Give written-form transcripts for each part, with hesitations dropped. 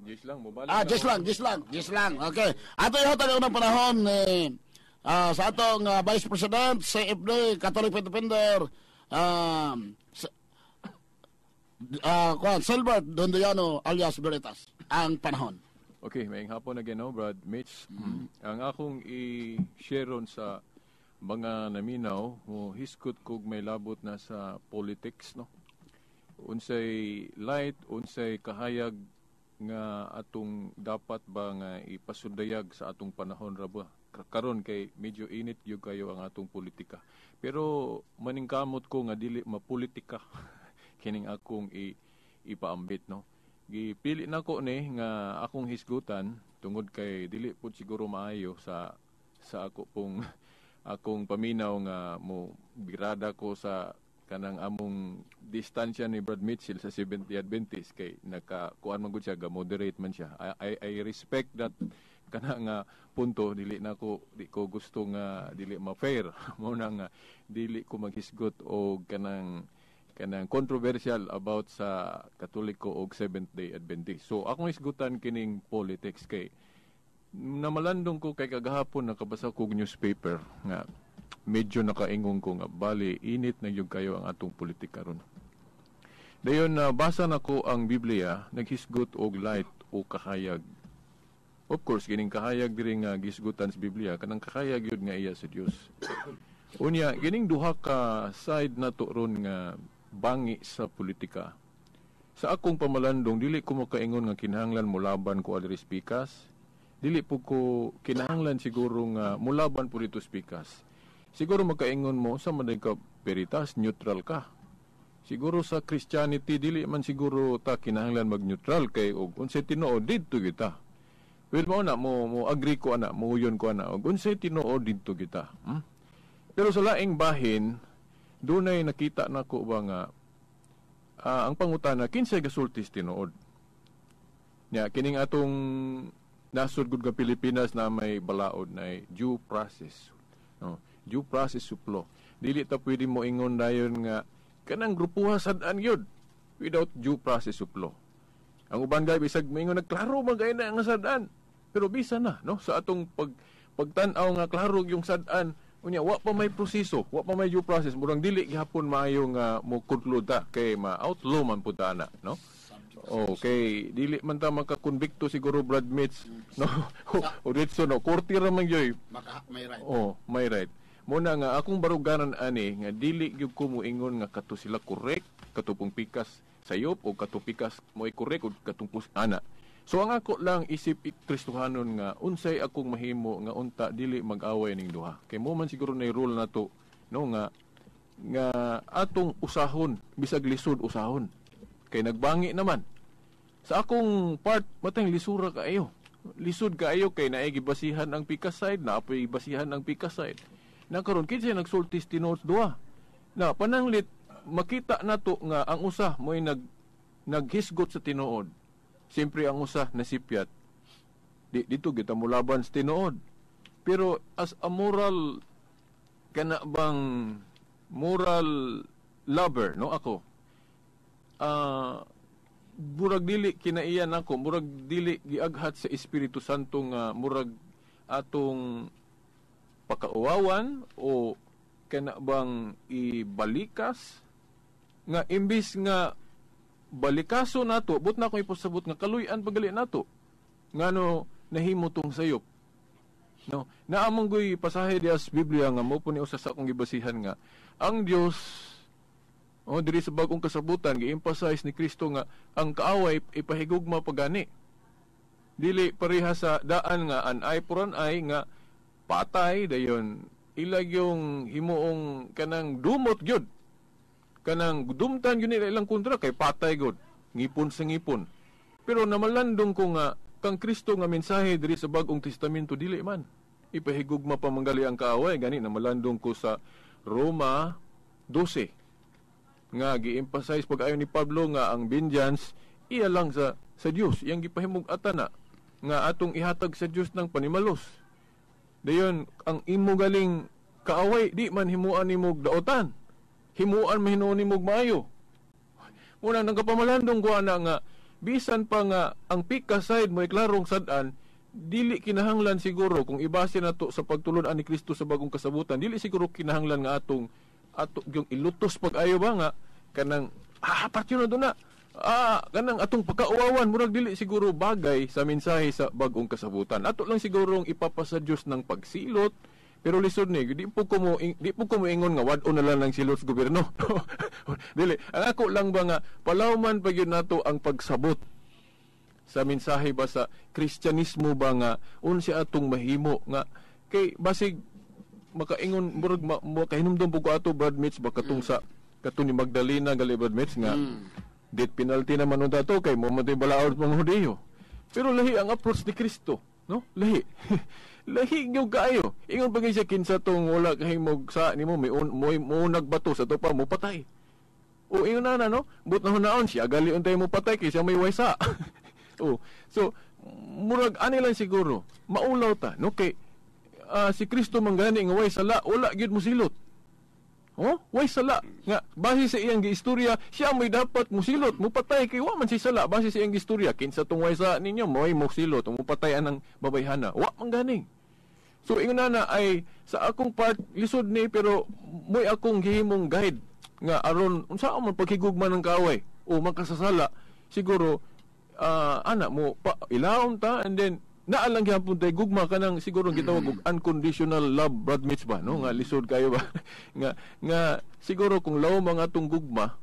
Jis lang, mobalik. Ah, just lang, just lang, just lang. Okay. Ato ihatag ang unang panahon ni sa atong Vice President, CFD, Catholic Faith Defender, kuan, Silbert Dondoyano alias Veritas. Ang panahon. Okay, maayong hapon again, no, Brad Mitch. Ang akong i-share ron sa mga naminaw, mo hisgot kog may labot na sa politics, no. Unsay light, unsay kahayag nga atong dapat ba nga ipasundayag sa atong panahon ra ba? Karon kay medyo init gyud kayo ang atong politika. Pero maningkamot ko nga dili mapolitika kining akong ipaambit, no. Gipili nako ni nga akong hisgutan tungod kay dili pud siguro maayo sa ako pong akong paminaw nga mo birada ko sa kanang among distansya ni Brad Mitchell sa Seventh Day Adventist kay naka kuan man gud siya, ga moderate man siya. I respect that kana nga punto. Dili na ko, di ko gusto nga dili ma-fair mo na nga dili ko maghisgot og kanang controversial about sa Katoliko og Seventh Day Adventist. So akong hisgutan kining politics kay namalandong ko kay kagahapon nakabasa kog newspaper nga medyo nakaingon ko nga bali init na gyud kayo ang atong politika ron. Dayon na basa nako ang Biblia, naghisgot og light o kahayag. Of course, kining kahayag diri nga gisgutan sa Biblia kanang kahayag gyud nga iya sa Dios. Unya kining duha ka side nato ron nga bangi sa politika. Sa akong pamalandong, dili ko makaingon nga kinahanglan molaban ko adiri sa pikas. Dili po ko kinahanglan siguro nga molaban po dito sa pikas. Siguro makaingon mo sa man ka Veritas, neutral ka. Siguro sa Christianity dili man siguro ta kinahanglan mag-neutral kay og unsay tinuod didto kita. Well, mo na mo mo agree ko ana, mo uyon ko ana og unsay tinuod didto kita. Pero sa laing bahin, dunay nakita nako ba nga ang pangutana, kinsay gasulti tinuod? Nya kining atong nasod gud nga Pilipinas na may balaod na due process. No, due process of law. Dili ta pwede mo ingon dayon nga kanang grupuha sad-an gyud without due process of law. Ang uban gay bisag moingon nagklaro man kay na nga sad-an. Pero bisa na no sa atong pagtan-aw nga klaro yung sad-an, unya wa pa may proseso, wa pa may due process, murang dili gihapon maayo nga mo conclude ta kay ma-outlaw man pud ta ana, no? Okay, dili man ta makakonbikto siguro, Brad Mitch, no? O ditso no, korte ra man gyud. Maka, may right. Oh, may right. Muna nga akong baruganan ani nga dili gyud ko moingon nga kato sila correct, katupong pikas sayop o kato pikas mo'y correct o katong pus ana. So ang ako lang isip Kristohanon nga unsay akong mahimo nga unta dili mag-away ning duha. Kay mo man siguro na rule nato no nga nga atong usahon bisag lisod usahon. Kay nagbangi naman. Sa akong part matang lisura kaayo. Lisod kaayo kay naay gibasihan ang pikas side, naapoy basihan ang pikas side. Na karon kinsay nagsulti tinuod duha? Na pananglit makita nato nga ang usa mo'y naghisgot sa tinuod. Siyempre ang usa nasipyat. Di dito kita molaban sa tinuod. Pero as a moral kana bang moral lover no ako. Murag dili kinaiyan ako, murag dili giaghat sa Espiritu Santo nga murag atong pakauwawan o kana bang ibalikas nga imbis nga balikaso nato, but na akong ipasabot nga kaluy-an pagali nato ngano nahimo tong sayop no. Naamong goy pasahe diya sa Biblia nga mo po ni usa sa akong gibasihan nga ang Dios oh diri sa Bagong Kasabutan gi-emphasize ni Kristo nga ang kaaway ipahigugma pagani, dili pareha sa daan nga an eye for an eye nga patay dayon ilag yung himuong kanang dumot gyud, kanang dumtan gyud nila ilang kontra kay patay gyud, ngipon sa ngipon. Pero namalandong ko nga kang Kristo nga mensahe diri sa Bagong Testamento dili man ipahigugma pa manggali ang kaaway. Gani namalandong ko sa Roma 12 nga gi-emphasize pag-ayo ni Pablo nga ang vengeance iya lang sa Dios, iyang gipahimog atana nga atong ihatag sa Dios ng panimalos. Dayon ang imo galing kaaway di man himuan nimo daotan, himuan man hinuon nimo maayo. Muna nagkapamalandong ko ana nga Bisan pa nga ang pika side mo klarong sad-an, dili kinahanglan siguro kung ibase nato sa pagtulon-an ni Kristo sa bagong kasabutan, dili siguro kinahanglan nga atong ato yung ilutos pag-ayo ba nga kanang partyo na do na, kanang atong pagkauwawan, murag dili siguro bagay sa mensahe sa bagong kasabutan. Ato lang siguro ipapasa Dios ng pagsilot, pero lisod ni, di po ko moingon nga wad-on na lang ng silot sa gobyerno. Dili, ang ako lang ba nga palawman pa gyud nato ang pagsabot sa mensahe ba sa Kristyanismo ba nga unsa atong mahimo nga kay basig makaingon, murag makahinumdum po ko ato, Brad Mitch ba, katong sa katong ni Magdalena gali, Brad Mitch, nga death penalty naman unta to kay mo man balaod mga Hudiyo, pero lahi ang approach ni Kristo, no? Lahi, lahi gyud kaayo. Ingon pa siya, "Kinsa tong wala kahimog sa nimo may un, mo, mo nagbato sa to pa mo patay." O ingon na na, no? But na hunaon siya gali untay mo patay kay siya may waysa. Oh, so murag ani lang siguro, maulaw ta, no? Kay si Kristo man gani nga way sala, wala gyud mo silot. Oh, way sala. Nga base sa iyang giistorya, siya may dapat musilot, mupatay kay wa man siya sala. Base sa iyang giistorya, kinsa tong way sa ninyo, mo'y mosilot, mupatay anang babayhana. Wa man gani. So ingon na na ay sa akong part lisod ni, pero mo'y akong gihimong guide nga aron unsa man paghigugma ng kaaway o makasasala, siguro ana mo pa ilawom ta and then naalang gihapon tay gugma, kanang siguro gitawag og unconditional love, Brad Mitch ba, no? Nga lisod kayo ba nga nga siguro kung lawom ang atong gugma,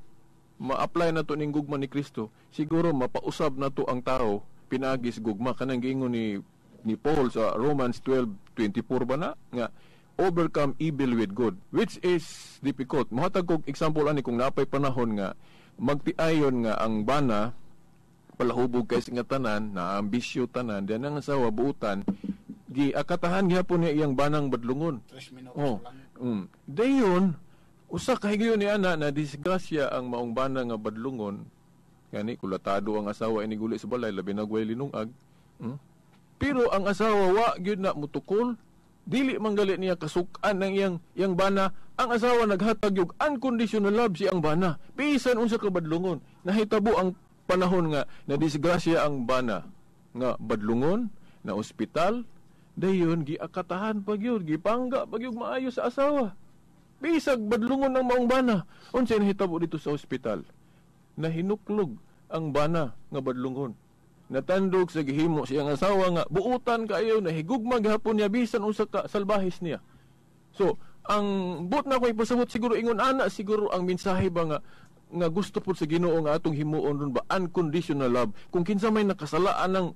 ma-apply na to ning gugma ni Kristo, siguro mapausab na to ang tao pinaagi sa gugma, kanang giingon ni Paul sa Romans 12:24 ba na nga "Overcome evil with good," which is difficult. Mohatag kog example ani kung napay panahon nga magtiayon nga ang bana palahubog kay nga tanan na ambisyo tanan diyan, ang asawa buutan, giakatahan gihapon niya iyang banang badlungon. 3 minutos Oh. lang. Dayon usa ka higayon ni ana na disgrasya ang maong bana nga badlungon. Gani kulatado ang asawa iniguli sa balay, labi na gway linungag. Pero ang asawa wa gyud na mutukol. Dili man gali niya kasuk-an ng iyang iyang bana. Ang asawa naghatag yung unconditional love siyang bana. Bisan unsa ka badlungon. Nahitabo ang panahon nga na disgrasya ang bana nga badlungon na ospital, dayon giakatahan pa gyud, gipangga pa gyud maayo sa asawa. Bisag badlungon ang maong bana. Unsay nahitabo dito sa ospital? Nahinuklog ang bana nga badlungon. Natandog sa gihimo siyang asawa nga buutan kayo, nahigugma gihapon niya bisan unsa ka salbahis niya. So, ang but na ko ipasabot siguro, ingon ana siguro ang mensahe ba nga nga gusto pud sa Ginoo nga atong himuon ron ba, unconditional love. Kung kinsa may nakasalaan ng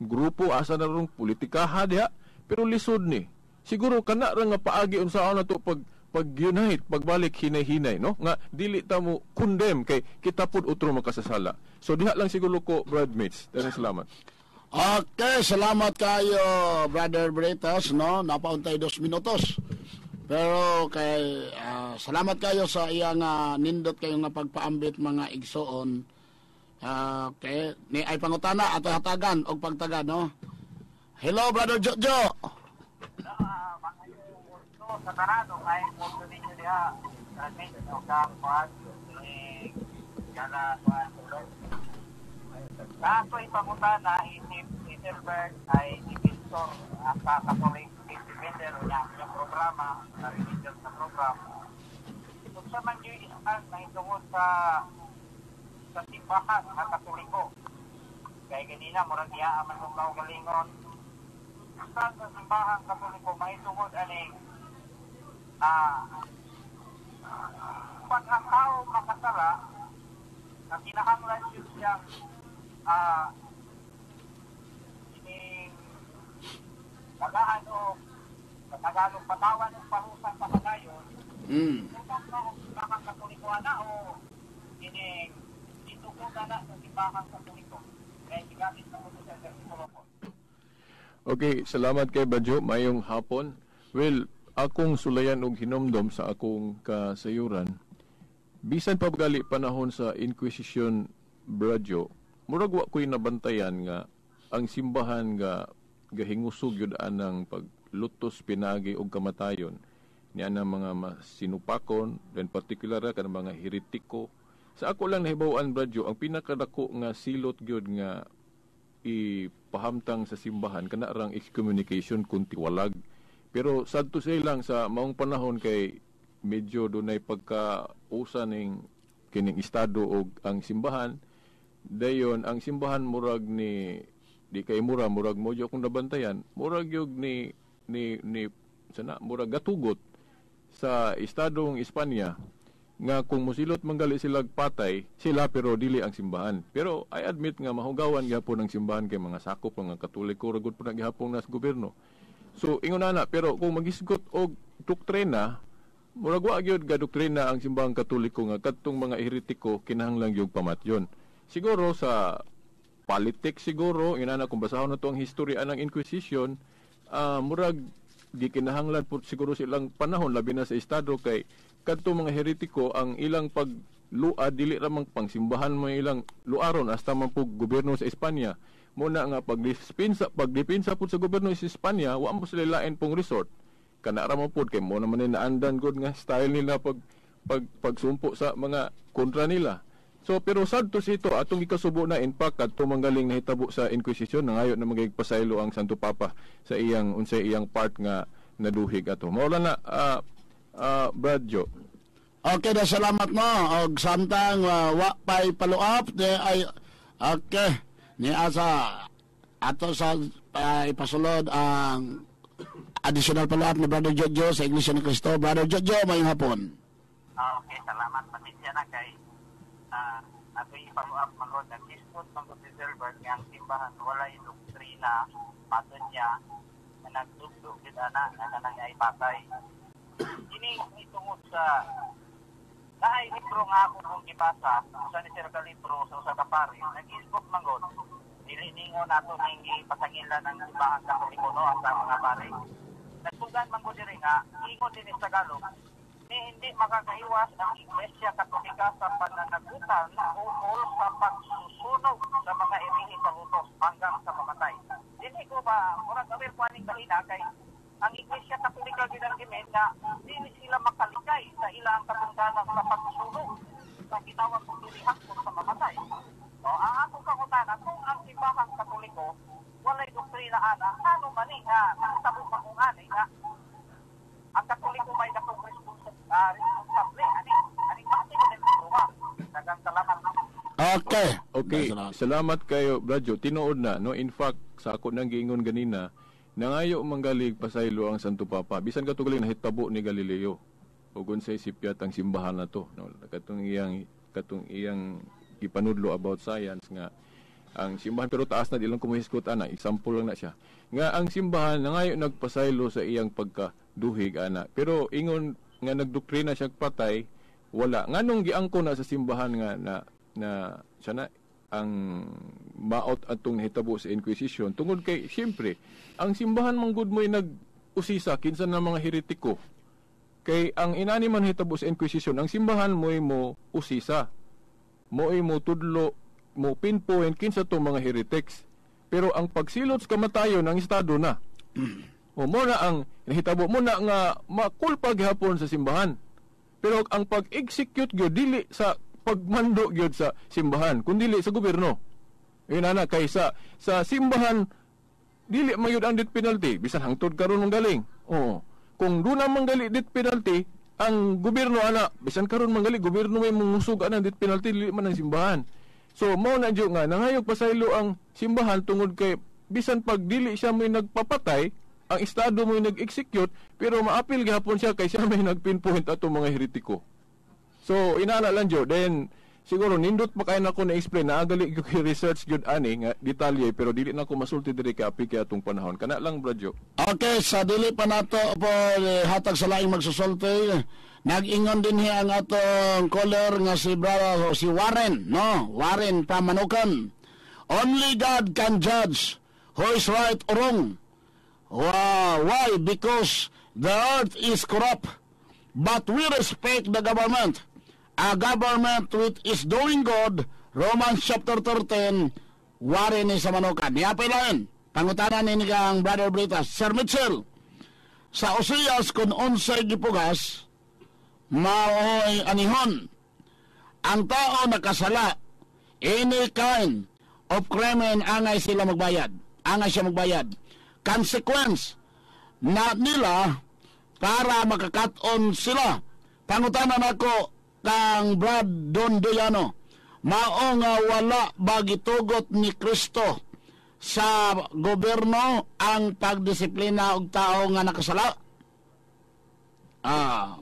grupo, asa na rong politikaha diha, pero lisod ni. Siguro kana ra nga paagi unsaon na to pag pag-unite, pagbalik hinay-hinay, no? Nga dili ta mo condemn kay kita pud utro makasasala. So diha lang siguro ko, Brad Mitch. Daghang salamat. Okay, salamat kayo, Brother Bretas, no? Napauntay 2 minutos. Pero kay salamat kayo sa iyang nindot kayo nga pagpaambit, mga igsoon. Okay, ni ay pangutana ato hatagan og pagtaga, no? Hello, Brother Jojo. Sa tanan ay mo ninyo diha kami o kang kuan ni kana kuan tulog. Sa ato ipangutana isip si Silbert ay si Victor sa Catholic Defender niya yung programa sa religious na program. Unsa man gyud isang nahitungod sa simbahan nga Katoliko? Kay ganina murag diha man kong kaugalingon. Saan sa simbahan Katoliko mahitungod aning pag ang tao makasala na kinahanglan yun siyang ining tagaan o sa Tagalog patawan ng parusa sa pagayon, upang simbahang Katoliko na o ining itukutan na sa simbahang Katoliko kaya gigamit na mo sa versikulo ko. Okay, salamat kay Badjo. Mayong hapon. Well, akong sulayan og hinomdom sa akong kasayuran, bisan pa gali panahon sa Inquisition, Bradyo, murag wa ko'y nabantayan nga ang simbahan nga gahingusog yun anang paglutos pinagi og kamatayon ni anang mga sinupakon, then particular kanang mga heretiko. Sa ako lang nahibaw-an, Bradyo, ang pinakadako nga silot gyud nga ipahamtang sa simbahan kana rang excommunication kung tiwalag. Pero sad to say lang, sa maong panahon kay medyo dunay pagka-usa ning kining estado og ang simbahan. Dayon ang simbahan murag ni di kay mura, murag mo kung nabantayan, murag yug ni ni ni sana murag gatugot sa estadong Espanya nga kung mosilot manggali sila patay sila, pero dili ang simbahan. Pero I admit nga mahugawan gihapon ang simbahan kay mga sakop mga Katoliko ra gud po na gihapon nas gobyerno. So ingon ana, pero kung magisgot og doktrina, murag wa gyud ga doktrina ang simbahang Katoliko nga kadtong mga heretiko kinahanglan gyud pamatyon. Siguro sa politics siguro inana, kung basahon na to ang historya ng Inquisition, murag gikinahanglan po siguro silang panahon, labi na sa estado, kay kadto mga heretiko ang ilang paglua dili ra man pangsimbahan mo ilang luaron, hasta man po gobyerno sa Espanya. Muna nga pagdipinsa pud sa gobyerno sa Espanya, wa mo sila lain pong resort, kana ra man pud, kay mo naman ni naandan gud nga style nila pag pag pagsumpo sa mga kontra nila. So pero sad to say, ito atong gikasubo na, in fact, kadto manggaling nahitabo sa Inquisition, nangayo na magpasaylo ang Santo Papa sa iyang unsay iyang part nga naduhig ato. Mao lang na, Brad Joe. Okay na, salamat no. Og samtang wa pay follow up de ay, okay. Ni asa ato sa ipasulod ang additional follow up ni Brother Jojo sa Iglesia ni Cristo. Brother Jojo, mayong hapon. Ah, okay, salamat. Pasensya na kay ato i-follow up man, nag-dispute man gud si Silver nga ang simbahan walay doktrina matod niya na nagtugtog gid ana nga kanang ay patay. Kini itungod sa naay libro nga ako kung gibasa sa ni Sir ka libro sa usa ka pari, nag-isgot man gud, dili ningon nato ning gipasangilan ang simbahang Katoliko, no, sa mga pari. Nagtugan man gud diri nga ingon din sa Tagalog ni hindi makakaiwas ang Iglesia Katolika sa pananagutan ukol sa pagsusunog sa mga erihi sa utos hanggang sa mamatay. Dili ko ba, murag aware ko aning balita kay ang Iglesia Katolika gid ang gimen nga dili sila makalikay sa ilang katungdanan sa pagsusunog sa gitawag kong dili hangtod sa mamatay. No, ang akong pangutana, kung ang simbahang Katoliko walay doktrina ana, ano man ni nga nahitabo pa kung ani nga ang Katoliko may dakong responsable ani ani base ko ng libro? Daghang salamat. Okay. Okay, Salamat. Salamat kayo, Bradyo. Tinuod na, no? In fact, sa ako nang giingon ganina, nangayo manggalig pasaylo ang Santo Papa. Bisan kato galing nahitabo ni Galileo. Ug unsay sipyat ang simbahan na to, no? Katong iyang ipanudlo about science nga ang simbahan, pero taas na, di lang kumuhisgot ana, example lang na siya nga ang simbahan nangayo nagpasaylo sa iyang pagkaduhig ana, pero ingon nga nagdoktrina siya patay, wala. Nganong giangko na sa simbahan nga na na siya na ang maot atong nahitabo sa Inquisition? Tungod kay siyempre ang simbahan man gud mo'y nag-usisa kinsa na mga heretiko, kay ang inani man hitabo sa Inquisition, ang simbahan mo'y mo usisa, mo'y mo tudlo, mo pinpoint kinsa to mga heretics, pero ang pagsilot sa kamatayon ng estado na o mo na ang nahitabo mo na nga makulpa gihapon sa simbahan, pero ang pag-execute gyud dili sa pagmando gyud sa simbahan kundi sa gobyerno. Yun ana, kay sa simbahan dili man gyud ang death penalty bisan hangtod karon manggaling. Oo, kung doon ang manggali death penalty ang gobyerno ana, bisan karon manggali, gobyerno may mungusog ana death penalty, dili man ang simbahan. So mao na jud nga nangayog pasaylo ang simbahan tungod kay bisan pag dili siya may nagpapatay, ang estado mo nag-execute, pero maapil gihapon siya kay siya may nagpinpoint ato mga heretiko. So inana lang jo. Then siguro nindot pa kay nako na-explain na agali gyud kay research gyud ani nga detalye, pero dili na ko masulti diri kay api kay atong panahon. Kana lang, Bradyo. Okay, sa dili pa nato po hatag sa laing magsusulti, nag-ingon din ang atong caller nga si brother si Warren, no? Warren Pamanukan. "Only God can judge who is right or wrong." Wow, why? "Because the earth is corrupt. But we respect the government. A government which is doing good," Romans chapter 13, Warren ni sa Manukan. Niapay lain. Pangutana ni kang Brother Britas. Sir Mitchell, sa Oseas, kung unsay gipugas, maoy anihon. Ang tao nakasala, any kind of crime angay sila magbayad. Angay siya magbayad. Consequence na nila para makakat-on sila. Pangutana nako kang Brad Dondoyano, mao nga wala ba gitugot ni Kristo sa gobyerno ang pagdisiplina og tao nga nakasala?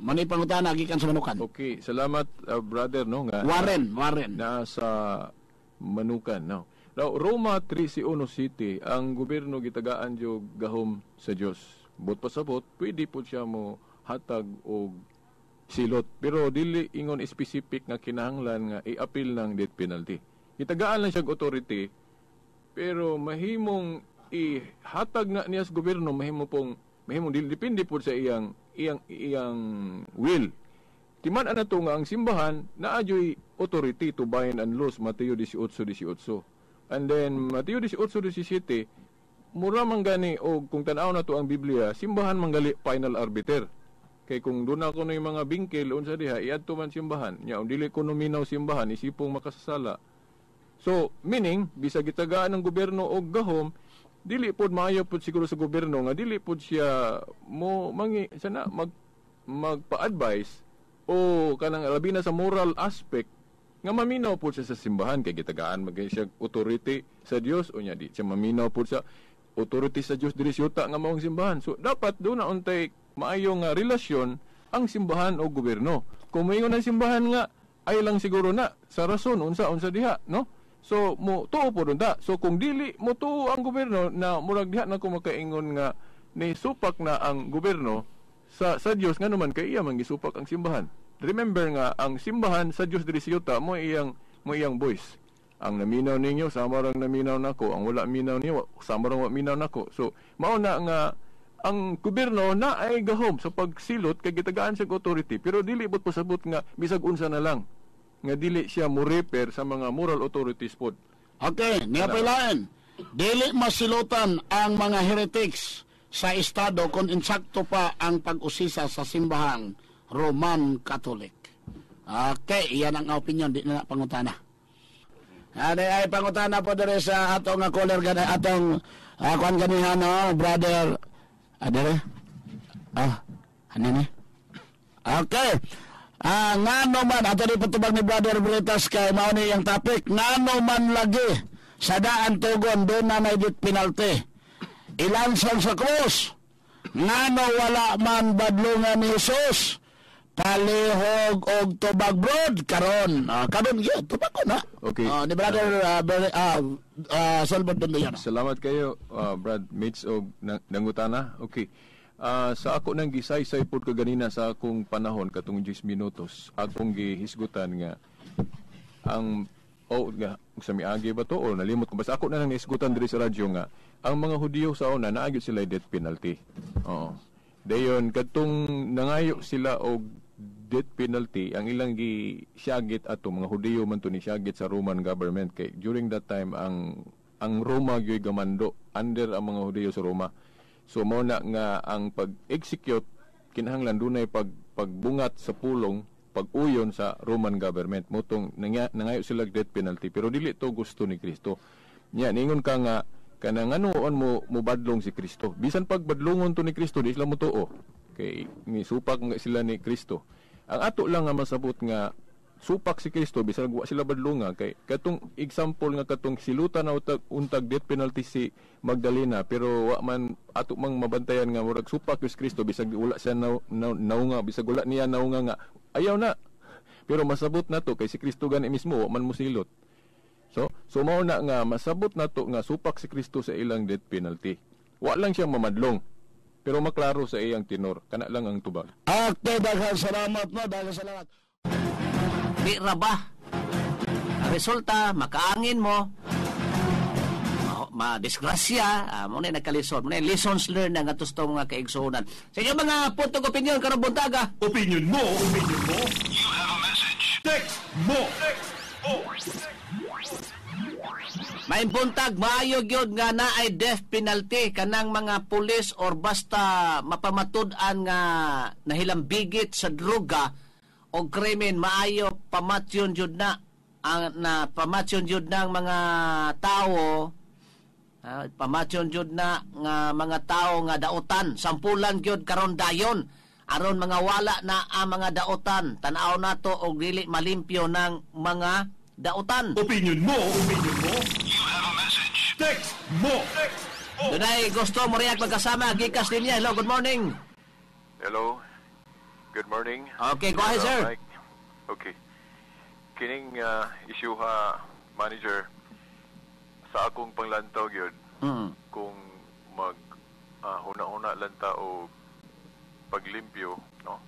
Mani pangutana gikan sa Manukan. Okay, salamat brother, no, nga Warren, Warren. Na sa Manukan, no. Now, Roma 13:1 City, ang gobyerno gitagaan jud gahom sa Dios. Buot pasabot, pwede po siya mo hatag og silot, pero dili ingon specific nga kinahanglan nga i-appeal ng death penalty. Gitagaan lang siya og authority, pero mahimong ihatag na niya sa gobyerno, mahimo pong mahimong dili, depende po sa iyang iyang iyang will. Timan ana to nga ang simbahan naa juy authority to bind and loose, Mateo 18:18. And then Mateo 18:17, mura man gani og kung tan-aw na to ang Biblia, simbahan man gali final arbiter. Kay kung doon ako na yung mga bingkil unsa diha, iadto man simbahan. Nya kung dili ko minaw simbahan, isipong makasasala. So, meaning, bisag gitagaan ng gobyerno og gahom, dili pod maayo pod siguro sa gobyerno nga dili pod siya mo mangi sana magpa-advise o kanang labi na sa moral aspect nga maminaw pod siya sa simbahan kay gitagaan magay siya authority sa Dios, o nya di siya maminaw pod sa authority sa Dios diri sa yuta nga maong simbahan. So dapat do na untay maayo nga relasyon ang simbahan o gobyerno. Kung moingon ang simbahan nga ay lang siguro na sa rason unsa unsa diha, no? So mo tuo po ta. So kung dili mo tuo ang gobyerno na murag diha na ko makaingon nga ni supak na ang gobyerno sa Dios, nga naman kay iya man gisupak ang simbahan. Remember nga ang simbahan sa Dios diri sa yuta mo iyang voice. Ang naminaw ninyo sama rang naminaw nako, ang wala minaw ninyo sama rang wa minaw nako. So mao na nga ang gobyerno na ay gahom sa pagsilot kay gitagaan siya og authority, pero dili bot pasabot nga bisag unsa na lang nga dili siya mo refer sa mga moral authorities pod. Okay, niya pailain. Dili masilutan ang mga heretics sa estado kung insakto pa ang pag-usisa sa simbahang Roman Catholic. Okay, iyan ang opinion, di na pangutana. Ade ay pangutana po dere sa atong nga caller gani atong kuan ganiha, no, brother. Adere. Ano ni? Okay. Ngano man ato di patubag ni Brother Britas kay mao ni iyang topic, ngano man lagi sa daan tugon doon na may death penalty, ilansang sa krus? Ngano wala man badlungan ni Jesus? Palihog og tubag, brod, karon. Karon gyud tubag ko na. Okay. Ni Brother Salvador Dondoyano. Salamat kayo, Brad Mitch og nangutana. Okay. Sa ako nang gisaysay pod kaganina sa akong panahon katong 10 minutos, akong gihisgutan nga ang o nga sa miagi ba to o nalimot ko, basta ako na lang nahisgutan diri sa radyo nga ang mga Hudiyo sa una naa gyud sila death penalty. Oo. Dayon kadtong nangayo sila og death penalty, ang ilang gisyagit ato, mga Hudiyo man to ni syagit sa Roman government kay during that time ang Roma gyud gamando, under ang mga Hudiyo sa Roma. So mao na nga ang pag-execute kinahanglan dunay pagbungat sa pulong, pag-uyon sa Roman government. Motong nangayo sila death penalty, pero dili to gusto ni Kristo. Nya ningon ka nga kanang anuon mo mobadlong si Kristo. Bisan pag badlongon to ni Kristo, di sila motuo. Kay ni supak nga sila ni Kristo. Ang ato lang nga masabot nga supak si Kristo bisan wa sila badlonga kay katong example nga katong silutan na untag death penalty si Magdalena, pero wa man ato mang mabantayan nga murag supak si Kristo bisag wala siya naunga, bisag wala niya naunga nga ayaw na, pero masabot na to kay si Kristo gani mismo wa man mosilot. So mao na nga masabot na to nga supak si Kristo sa ilang death penalty. Wa lang siya mamadlong, pero maklaro sa iyang tenor. Kana lang ang tubag. Okay, daghang salamat, no, daghang salamat. Di ra ba? Ang resulta, makaangin mo, ma-disgrasya, mo na nagkalisod. Mo na lessons learned ang atos to mga kaigsuonan. Sa inyong mga punto og opinion karong buntaga. Opinion mo, opinion mo. You have a message. Text mo. Text mo. May buntag, maayo gyud nga naay death penalty kanang mga pulis or basta mapamatud-an nga nahilambigit sa droga. Og krimen maayo pamatyon jud na ang na pamatyon jud na ang mga tawo, pamatyon jud na nga mga tawo nga dautan, sampulan gyud karon dayon aron mga wala na ang mga dautan. Tan-aw nato og dili malimpyo ng mga dautan. Opinion mo, opinion mo. You have a message. Text mo. Text mo. Dunay gusto mo react magkasama gikas linya. Hello, good morning. Hello. Good morning. Okay, go ahead, sir. Mike. Okay. Kining issue ha, manager, sa akong panglantaw gyud, kung mag huna-huna lang ta o paglimpyo, no?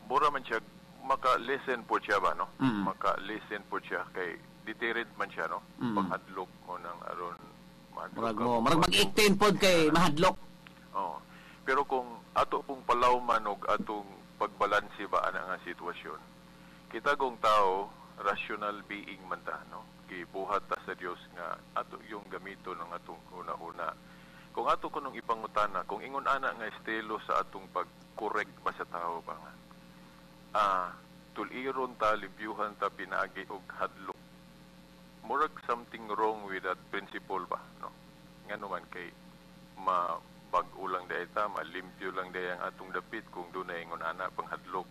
Mura man siya maka-listen po siya ba, no? Maka-listen po siya kay deterrent man siya, no? Paghadlok mo ng aron mahadlok Murag ka mo, mo. Murag mag-18 pod kay mahadlok. Oo. Pero kung ato pong palawman og atong pagbalanse ba ana nga sitwasyon, kita kong tao, rational being man ta, no? Gibuhat ta sa Dios nga ato yung gamito ng atong huna-huna. Kung ato kunong ipangutana, kung ingon ana nga estilo sa atong pag-correct ba sa tao ba nga, tuliron ta, libyuhan ta, pinaagi og hadlok. Murag something wrong with that principle ba, no? Ngano man kay mabag-o lang day ta, malimpyo lang day ang atong dapit kung dunay ingon ana panghadlok.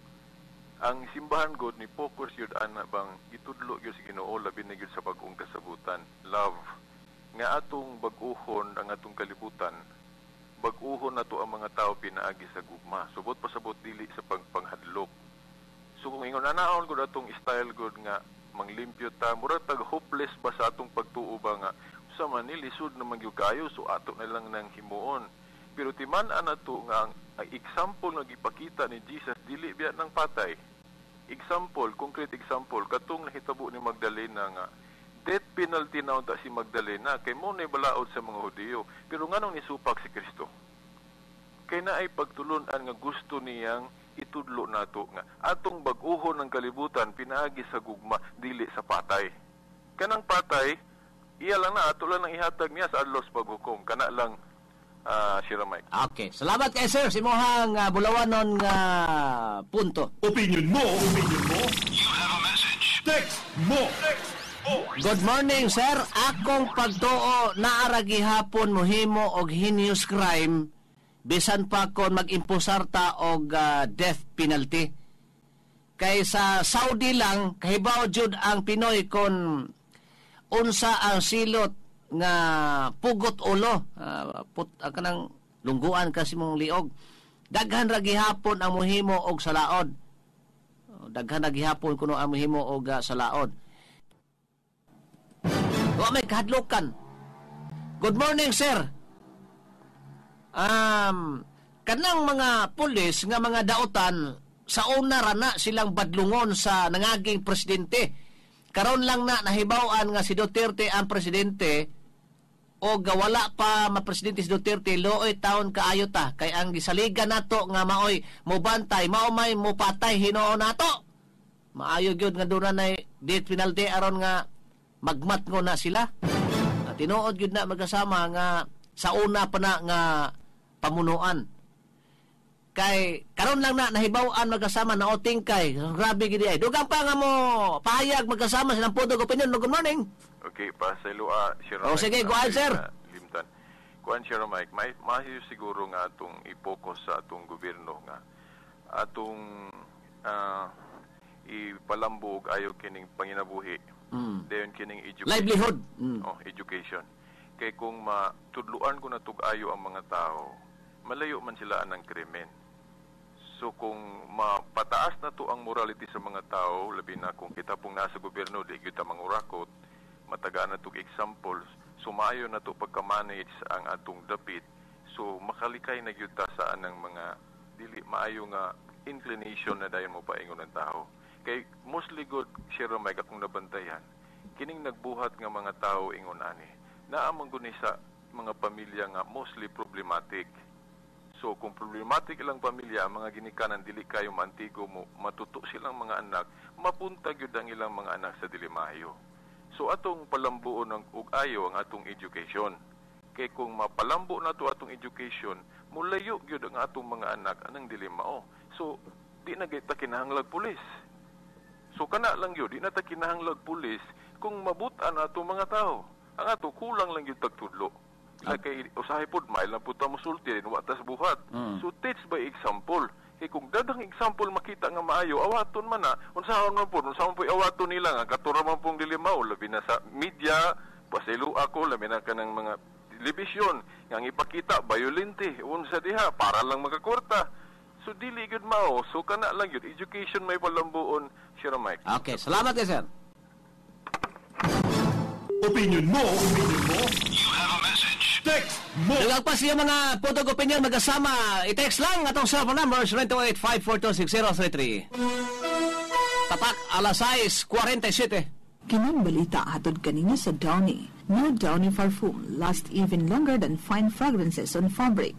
Ang simbahan god ni focus yun ana bang gitudlo gyud sa Ginoo, labi na gyud sa bag-ong kasabutan, love. Nga atong bag-uhon ang atong kalibutan, bag-uhon nato ang mga tao pinaagi sa gugma. Subot pasabot dili sa pagpanghadlok. So kung ingon anaon gud atong style gud nga manglimpyo ta, murag tag hopeless ba sa atong pagtuo ba nga usa man ni lisod naman gyud kaayo, so ato na lang nang himuon. Pero timan-an nato nga ang example nga gipakita ni Jesus dili biya ng patay. Example, concrete example, katong nahitabo ni Magdalena nga death penalty na unta si Magdalena kay mo nay balaod sa mga Hudiyo. Pero nganong nisupak si Kristo? Kay naay pagtulun-an nga gusto niyang itudlo nato nga atong bag-uhon ng kalibutan pinaagi sa gugma, dili sa patay. Kanang patay, iya lang na ato lang ang ihatag niya sa adlaw sa paghukom. Kana lang, Sir Mike. Okay, salamat kay sir sa imong bulawanon nga punto. Opinion mo, opinion mo. You have a message. Text mo. Text mo. Good morning, sir. Akong pagtuo naara gihapon mohimo og heinous crime bisan pa kon mag-imposar ta og death penalty. Kay sa Saudi lang kahibaw jud ang Pinoy kon unsa ang silot nga pugot ulo, kanang lungguan kasi mong liog. Daghan ra gihapon ang mohimo og salaod. Daghan ra gihapon kuno ang mohimo og salaod. Wa may kahadlokan. Good morning, sir. Kanang mga pulis nga mga dautan sa una ra na silang badlungon sa nangaging presidente. Karon lang na nahibaw-an nga si Duterte ang presidente o wala pa mapresidente si Duterte, looy taon kaayo ta kay ang gisaligan nato nga maoy mobantay, mao may mopatay Hinoo nato. Maayo gyud nga duna nay death penalty aron nga magmatngo na sila. Tinuod gyud na magkasama nga sa una pa na nga pamunuan. Kay karon lang na nahibaw-an magkasama na oting kay grabe gid ay. Dugang pa nga mo pahayag magkasama silang punto og opinion. Good morning. Okay, pasayloa, Sir Oh, Mike, sige, go ahead, sir. Limtan. Kuan, Sir Mike, may maayo siguro nga atong i-focus sa atong gobyerno nga atong ipalambo og ayo kining panginabuhi. Dayon kining education. Livelihood. Oh, education. Kay kung matudluan ko na tug-ayo ang mga tao, malayo man sila anang krimen. So kung mapataas na to ang morality sa mga tao, labi na kung kita pong nasa gobyerno, di gyud ta mangurakot, matagaan na tog examples, sumayo na to pagka-manage ang atong dapit, so makalikay na gyud ta sa anang mga dili maayo nga inclination na dayon mo paingon ang tao. Kay mostly good, Sir Mike, akong nabantayan, kining nagbuhat nga mga tao ingon ani, naa man guni sa mga pamilya nga mostly problematic. So kung problematic ilang pamilya, ang mga ginikanan dili kayo maantigo mo, matuto silang mga anak, mapunta gyud ang ilang mga anak sa dili maayo. So atong palambuon ng ug ayo ang atong education. Kay kung mapalambo na to atong education, mulayo gyud ang atong mga anak anang dili mao. So Di na gyud ta kinahanglag pulis. So kana lang gyud, di na ta kinahanglag pulis kung mabutan ato mga tao. Ang ato kulang lang gyud tagtudlo. Na kay usahay pod mail lang pud ta mosulti din wa tas buhat. So teach by example. Kay kung daghang example makita nga maayo, awaton man na, unsaon man pud, unsaon po awaton nila nga katura man pong dili mao, labi na sa media, paselo ako, labi na kanang mga telebisyon nga ang ipakita violente unsa diha para lang makakurta. So dili gyud mao. So kana lang gyud, education may palambuon, Sir Mike. Okay, salamat kay sir. Opinion mo. Opinion mo. You have a message. Text mo. Dugang pa siya mga putog opinion magkasama. I-text lang atong cellphone number 928-542-6033. Tatak alas 6:47. Kining balita hatod kaninyo sa Downy. New Downy Parfum lasts even longer than fine fragrances on fabric.